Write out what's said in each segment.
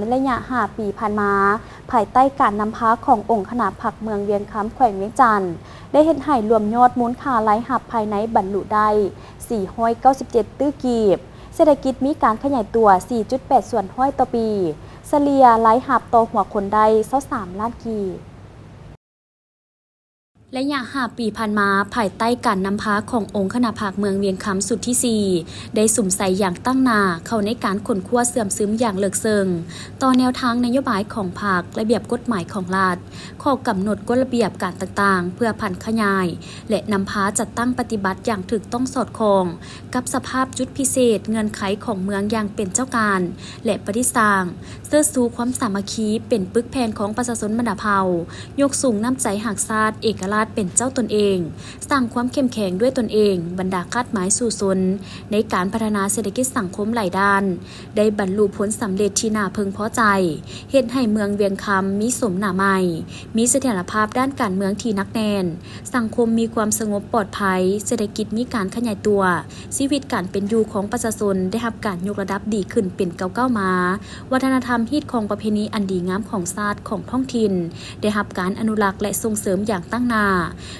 ໄລຍະຫ້າປີຜ່ານມາ, ພາຍໃຕ້ການນຳພາຂອງອົງຄະນະພັກເມືອງວຽງຄຳ ແຂວງວຽງຈັນ ໄດ້ເຮັດໃຫ້ລວມຍອດມູນຄ່າລາຍຮັບພາຍໃນບັນລຸໄດ້ ສີ່ຮ້ອຍເກົ້າສິບເຈັດຕື້ກີບ, ເສດຖະກິດມີການຂະຫຍາຍຕົວ ສີ່ຈຸດແປດສ່ວນຮ້ອຍຕໍ່ປີ, ສະເລ່ຍລາຍຮັບຕໍ່ຫົວຄົນໄດ້ ຊາວສາມລ້ານກີບ. ໄລຍະຫ້າປີຜ່ານມາ, ພາຍໃຕ້ການນຳພາຂອງອົງຄະນະພັກເມືອງວຽງຄຳຊຸດທີສີ່ ໄດ້ສຸມໃສ່ຢ່າງຕັ້ງໜ້າເຂົ້າໃນການຄົ້ນຄວ້າເຊື່ອມຊຶມຢ່າງເລິກເຊິ່ງຕໍ່ແນວທາງນະໂຍບາຍຂອງພັກ, ລະບຽບກົດໝາຍຂອງລັດ, ຂໍ້ກຳນົດກົດລະບຽບການຕ່າງໆ ເພື່ອຜັນຂະຫຍາຍ ແລະ ນຳພາຈັດຕັ້ງປະຕິບັດຢ່າງຖືກຕ້ອງສອດຄ່ອງກັບສະພາບຈຸດພິເສດ, ເງື່ອນໄຂຂອງເມືອງຢ່າງເປັນເຈົ້າການ ແລະ ປະດິດສ້າງ, ເຊີດຊູຄວາມສາມັກຄີເປັນປຶກແຜ່ນຂອງປະຊາຊົນບັນດາເຜົ່າ, ຍົກສູງນ້ຳໃຈຮັກຊາດເອກະລາດເປັນເຈົ້າຕົນເອງ, ສ້າງຄວາມເຂັ້ມແຂງດ້ວຍຕົນເອງ, ບັນດາຄາດໝາຍສູ້ຊົນໃນການພັດທະນາເສດຖະກິດສັງຄົມຫຼາຍດ້ານ ໄດ້ບັນລຸຜົນສຳເລັດທີ່ໜ້າເພິ່ງພໍໃຈ, ເຮັດໃຫ້ເມືອງວຽງຄຳມີໂສມໜ້າໃໝ່, ມີສະຖຽນລະພາບດ້ານການເມືອງທີ່ໜັກແໜ້ນ, ສັງຄົມມີຄວາມສະຫງົບປອດໄພ, ເສດຖະກິດມີການຂະຫຍາຍຕົວ, ຊີວິດການເປັນຢູ່ຂອງປະຊາຊົນໄດ້ຮັບການຍົກລະດັບດີຂຶ້ນເປັນກ້າວໆມາ, ວັດທະນະທຳ, ຮີດຄອງ, ປະເພນີອັນດີງາມຂອງຊາດ, ຂອງທ້ອງຖິ່ນ ໄດ້ຮັບການອະນຸລັກ ແລະ ສົ່ງເສີມຢ່າງຕັ້ງໜ້າ,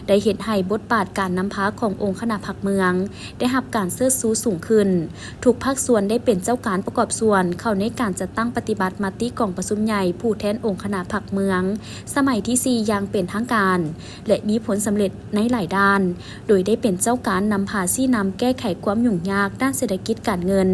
ໄດ້ເຮັດໃຫ້ບົດບາດການນຳພາຂອງອົງຄະນະພັກເມືອງ ໄດ້ຮັບການເຊີດຊູສູງຂຶ້ນ. ທຸກພາກສ່ວນໄດ້ເປັນເຈົ້າການປະກອບສ່ວນເຂົ້າໃນການຈັດຕັ້ງປະຕິບັດມະຕິກອງປະຊຸມໃຫຍ່ຜູ້ແທນອົງຄະນະພັກເມືອງສະໄໝທີສີ່ຢ່າງເປັນທາງການ ແລະ ມີຜົນສຳເລັດໃນຫຼາຍດ້ານ, ໂດຍໄດ້ເປັນເຈົ້າການນຳພາຊີ້ນຳແກ້ໄຂຄວາມຫຍຸ້ງຍາກດ້ານເສດຖະກິດການເງິນ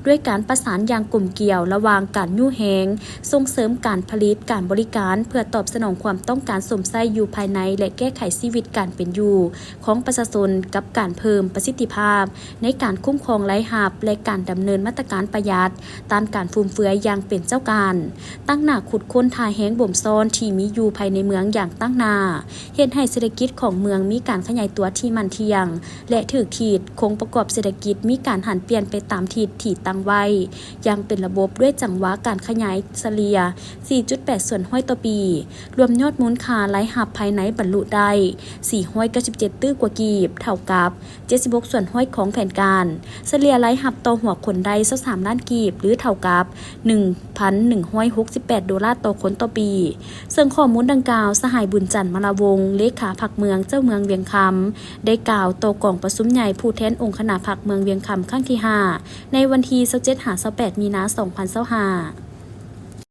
ດ້ວຍການປະສານຢ່າງກົມກຽວລະຫວ່າງການຍູ້ແຮງ, ສົ່ງເສີມການຜະລິດ, ການບໍລິການ ເພື່ອຕອບສະໜອງຄວາມຕ້ອງການຊົມໃຊ້ຢູ່ພາຍໃນ ແລະ ແກ້ໄຂຊີວິດການເປັນຢູ່ຂອງປະຊາຊົນ ກັບການເພີ່ມປະສິດທິພາບໃນການຄຸ້ມຄອງລາຍຮັບ ແລະ ການດຳເນີນມາດຕະການປະຢັດ ຕ້ານການຟຸມເຟືອຍຢ່າງເປັນເຈົ້າການ, ຕັ້ງໜ້າຂຸດຄົ້ນທ່າແຮງບົ່ມຊ້ອນທີ່ມີຢູ່ພາຍໃນເມືອງຢ່າງຕັ້ງໜ້າ, ເຮັດໃຫ້ເສດຖະກິດຂອງເມືອງມີການຂະຫຍາຍຕົວທີ່ໝັ້ນທ່ຽງ ແລະ ຖືກທິດ, ໂຄງປະກອບເສດຖະກິດມີການຫັນປ່ຽນໄປຕາມທິດທີ່ຕັ້ງໄວ້ຢ່າງເປັນລະບົບ ດ້ວຍຈັງຫວະການຂະຫຍາຍສະເລ່ຍ ສີ່ຈຸດແປດສ່ວນຮ້ອຍຕໍ່ປີ, ລວມຍອດມູນຄ່າລາຍຮັບພາຍໃນບັນລຸໄດ້ ສີ່ຮ້ອຍເກົ້າສິບເຈັດຕື້ກວ່າກີບ, ເທົ່າກັບ ເຈັດສິບຫົກສ່ວນຮ້ອຍຂອງແຜນການ, ສະເລ່ຍລາຍຮັບຕໍ່ຫົວຄົນໄດ້ ຊາວສາມລ້ານກີບ ຫຼື ເທົ່າກັບ ໜຶ່ງພັນໜຶ່ງຮ້ອຍຫົກສິບແປດໂດລາຕໍ່ຄົນຕໍ່ປີ. ເຊິ່ງຂໍ້ມູນດັ່ງກ່າວ, ສະຫາຍ ບຸນຈັນ ມາລາວົງ ເລຂາພັກເມືອງ ເຈົ້າເມືອງວຽງຄຳ ໄດ້ກ່າວຕໍ່ກອງປະຊຸມໃຫຍ່ຜູ້ແທນອົງຄະນະພັກເມືອງວຽງຄຳຄັ້ງທີຫ້າ ໃນວັນທີຊາວເຈັດຫາຊາວແປດມີນາ ສອງພັນຊາວຫ້າ.